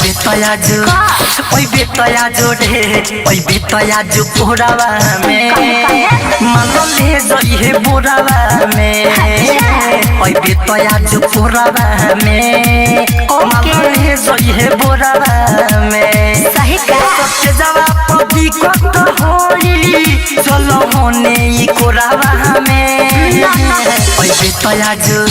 ओइ बेतया जो रे ओइ बेतया जो कोरावा में मानो ले जइहे बोरावा में। ओइ बेतया जो कोरावा में मानो ले जइहे बोरावा में। सही का सत्य जवा पदी कत होई चलो होने ई कोरावा में। ओइ बेतया जो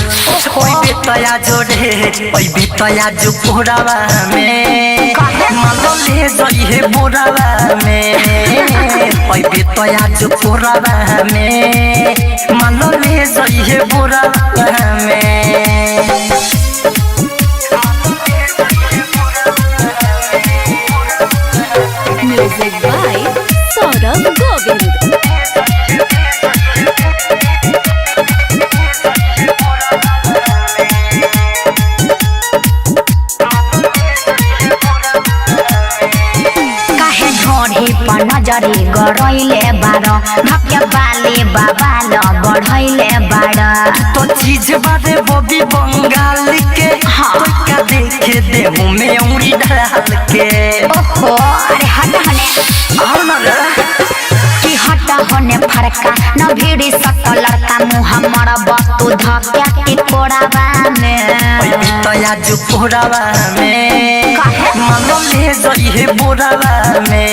ओइ बेतया जो रे ओइ बेतया जो कोरावा में मानो ले जइहे बोरावा में। ओइ बेतया जो कोरावा में मानो ले जइहे बोरावा में। Music by Saurabh Govind. काहे ढोढ़ी पर नजरी गरैले बार धक्के बाले बाबाल बढ़ैले बार। तो चीज बारे बबी बंगाल के हाँ। तो क्या देखे दे मुँह में उंगली डाल के। ओहो अरे हट हने आओ ना रे कि हट होने फरका न भीड़ी सट लड़का मुँह मर वस्तु धक्या के कोराबा में। ओइ बेतया जो कोरावा में काहे? मानो ले जइहे बोरावा में।